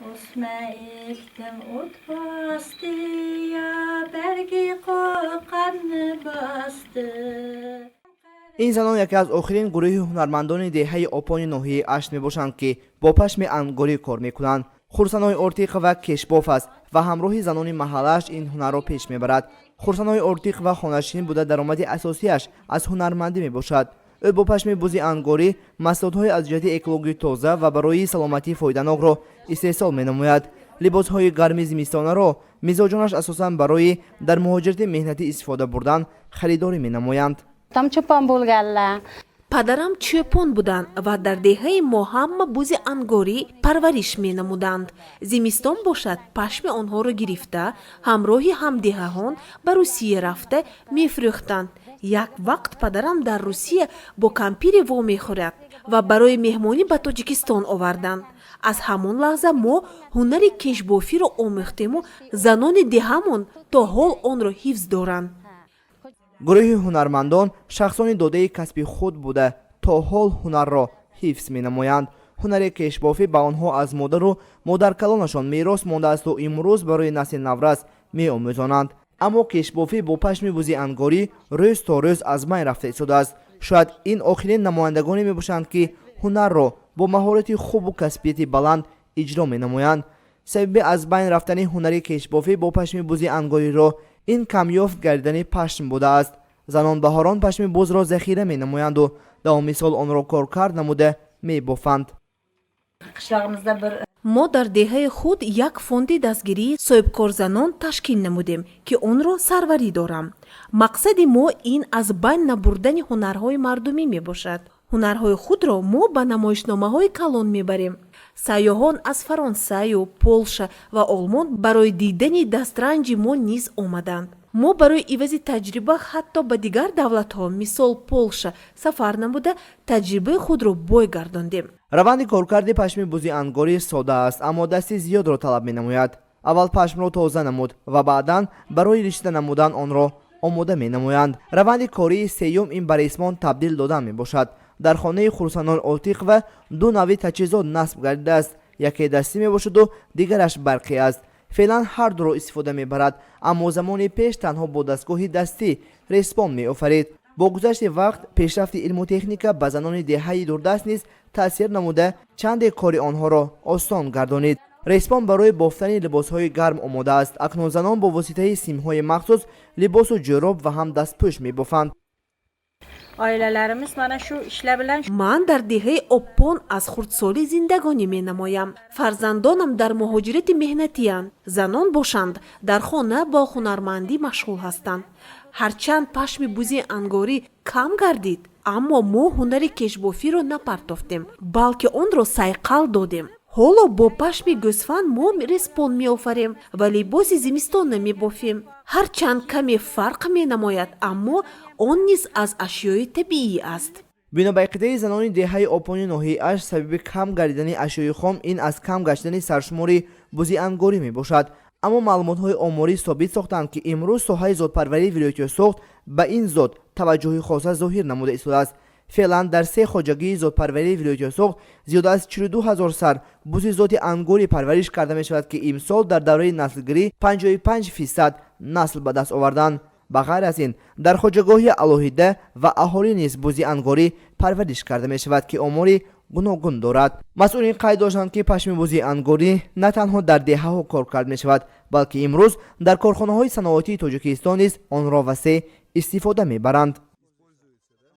O'sma ekdim, o't bosdi ya, bargi qo'qonni bosdi. Ин занон яке аз охирин гурӯҳи ҳунармандони деҳаи Опони ноҳияи Ашт мебошанд, ки бо пашми ангорӣ кор мекунанд. Хурсаной Ортиқова кешбоф аст ва ҳамроҳи занони маҳаллааш ин ҳунарро пеш мебарад. Хурсаной Ортиқова хонашин буда, даромади асосиаш аз ҳунармандӣ мебошад. Ӯ бо пашми бузи ангорӣ маҳсулотҳои аз ҷиҳати экологӣ тоза ва барои саломатӣ фоиданокро истеҳсол менамояд. Либосҳои гарми зимистонаро мизоҷонаш асосан барои дар муҳоҷирати меҳнатӣ истифода бурдан харидорӣ менамоянд. Otam cho'pon bo'lganlar. Падарам чӯпон буданд ва дар деҳаи мо ҳама бузи ангорӣ парвариш менамуданд. Зимистон бошад, пашми онҳоро гирифта, ҳамроҳи ҳамдеҳаҳон ба Русия рафта мефурӯхтанд. Як вақт падарам дар Русия бо кампире вомехӯрад ва барои меҳмонӣ ба Тоҷикистон оварданд. Аз ҳамон лаҳза мо ҳунари кешбофиро омӯхтему занони деҳамон то ҳол онро ҳифз доранд. Гурӯҳи ҳунармандон шахсони додаи касби худ буда, то ҳол ҳунарро ҳифз менамоянд. Ҳунари кешбофӣ ба онҳо аз модару модаркалонашон мерос мондаасту имрӯз барои насли наврас меомӯзонанд. Аммо кешбофӣ бо пашми бузи ангорӣ рӯз то рӯз аз байн рафта истодааст. Шояд ин охирин намояндагоне мебошанд, ки ҳунарро бо маҳорати хубу касбияти баланд иҷро менамоянд. Сабаби аз байн рафтани ҳунари кешбофӣ бо пашми бузи ангориро ин камёфт гардидани пашм будааст. Занон баҳорон пашми бузро захира менамоянду давоми сол онро коркард намуда мебофанд. Qishlog'imizda bir Мо дар деҳаи худ як фонди дастгирии соҳибкорзанон ташкил намудем, ки онро сарварӣ дорам. Мақсади мо ин аз байн набурдани ҳунарҳои мардумӣ мебошад. Ҳунарҳои худро мо ба намоишномаҳои калон мебарем. Сайёҳон аз Фаронсаю Полша ва Олмон барои дидани дастранҷи мо низ омаданд. Мо барои ивази таҷриба ҳатто ба дигар давлатҳо, мисол Полша, сафар намуда, таҷрибаи худро бой гардондем. Раванди коркарди пашми бузи ангорӣ сода аст, аммо дасти зиёдро талаб менамояд. Аввал пашмро тоза намуд ва баъдан барои ришта намудан онро омода менамоянд. Раванди кории сеюм ин ба ресмон табдил додан мебошад. Дар хонаи Хурсанон Олтиқова ду навъи таҷҳизот насб гардидааст: яке дастӣ мебошаду дигараш барқӣ аст. Феълан ҳар дуро истифода мебарад, аммо замони пеш танҳо бо дастгоҳи дастӣ ресмон меофарид. Бо гузашти вақт пешрафти илму техника ба занони деҳаи дурдаст низ таъсир намуда, чанде кори онҳоро осон гардонид. Ресмон барои бофтани либосҳои гарм омода аст. Акнун занон бо воситаи симҳои махсус либосу ҷӯроб ва ҳам дастпӯш мебофанд. Oilalarimiz mana shu ishlar bilan Ман дар деҳаи Оппон аз хурдсолӣ зиндагонӣ менамоям. Фарзандонам дар муҳоҷирати меҳнатиянд, занон бошанд, дар хона бо ҳунармандӣ машғул ҳастанд. Ҳарчанд пашми бузи ангорӣ кам гардид, аммо мо ҳунари кешбофиро напартофтем, балки онро сайқал додем. Ҳоло бо пашми гӯсфанд мо респон меофарем ва либоси зимистона мебофем. Ҳарчанд каме фарқ менамояд, аммо он низ аз ашёи табиӣ аст. Бино ба ақидаи занони деҳаи Опони ноҳияи Ашт, сабаби кам гардидани ашёи хом ин аз кам гаштани саршумори бузи ангорӣ мебошад. Аммо маълумотҳои оморӣ собит сохтанд, ки имрӯз соҳаи зотпарварии вилояти Суғд ба ин зот таваҷҷӯҳи хоса зоҳир намуда истодааст. Феълан дар се хоҷагии зотпарварии вилояти Суғд зиёда аз 42 ҳазор сар бузи зоти ангорӣ парвариш карда мешавад, ки имсол дар давраи наслгирӣ 55% насл ба даст оварданд. Ба ғайр аз ин, дар хоҷагоҳи алоҳида ва аҳолӣ низ бузи ангорӣ парвариш карда мешавад, ки омори гуногун дорад. Масъулин қайд доштанд, ки пашми бузи ангорӣ на танҳо дар деҳаҳо коркард мешавад, балки имрӯз дар корхонаҳои саноатии Тоҷикистон низ онро васеъ истифода мебаранд.